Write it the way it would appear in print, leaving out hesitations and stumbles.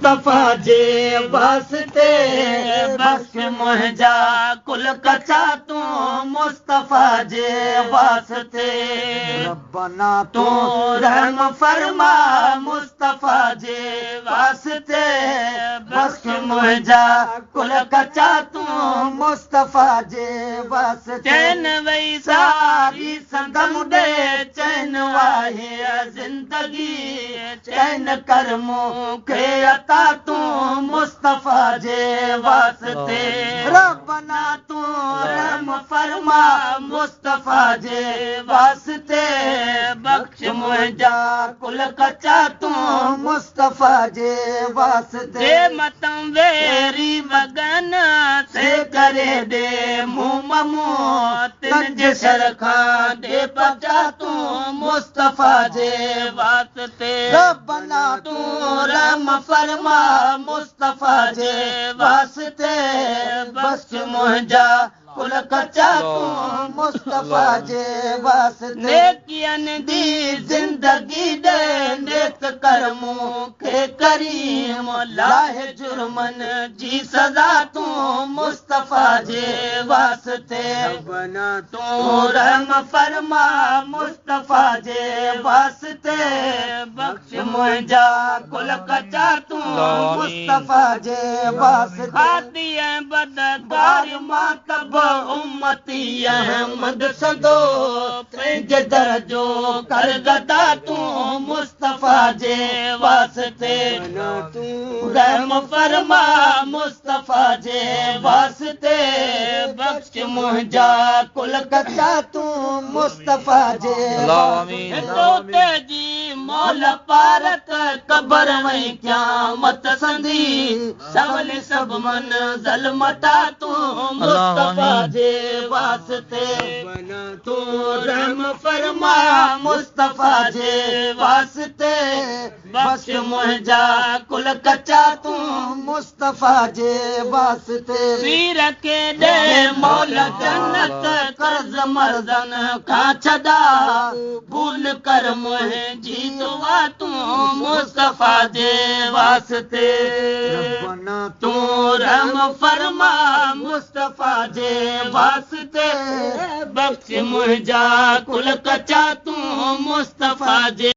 مصطفيٰ جي واسطي بخش منهنجا ڪل ڪچا تون مصطفيٰ جي واسطي ربنا تون رحم فرما مصطفيٰ جي واسطي بخش منهنجا ڪل ڪچا تون مصطفيٰ جي واسطي چين وئي ساري سندم ڏي چين واهي زندگي چين ڪر مون کي عطا تون مصطفيٰ جي واسطي ربنا تون رحم فرما مصطفيٰ جي واسطي بخش منهنجا ڪل ڪچا تون مصطفيٰ جي واسطي جي متان ويري وڳن سي ڪري ڏي مون ممون تن جي شر کان ڏي بچا تون مصطفيٰ جي واسطي ربنا تون رحم فرما مصطفيٰ جي واسطي بخش منهنجا ڪل ڪچا تون مصطفيٰ جي واسطي نيڪين the زندگي ڏي نيڪ ڪر مون کي ڪريم لاهه جرمن جي سزا تون مصطفيٰ جي واسطي ربنا تون رحم فرما مصطفيٰ جي واسطي بخش منهنجا ڪل ڪچا تون مصطفيٰ جي واسطي خاطي ۽ بدڪار مان ته به امتي احمد سندو پنهنجي در جو ڪر گدا تون مصطفيٰ جي واسطي تون رحم فرما مصطفيٰ جي واسطي بخش منهنجا ڪل ڪچا تون مصطفيٰ جي واسطي جي مولا پارت قبر وئي قيامت سندي سول سڀ منزل مٽا تون مصطفيٰ جي واسطي تون رحم فرما مصطفيٰ جي واسطي بخش منهنجا ڪل ڪچا تون مصطفيٰ جي واسطي پير کي ڏي مولا جنت قرض مرضن کان ڇڏا ڀول ڪر منهنجي دعا تون مصطفيٰ جي واسطي ربنا تون رحم فرما مصطفيٰ جي واسطي بخش منهنجا ڪل ڪچا تون مصطفيٰ جي.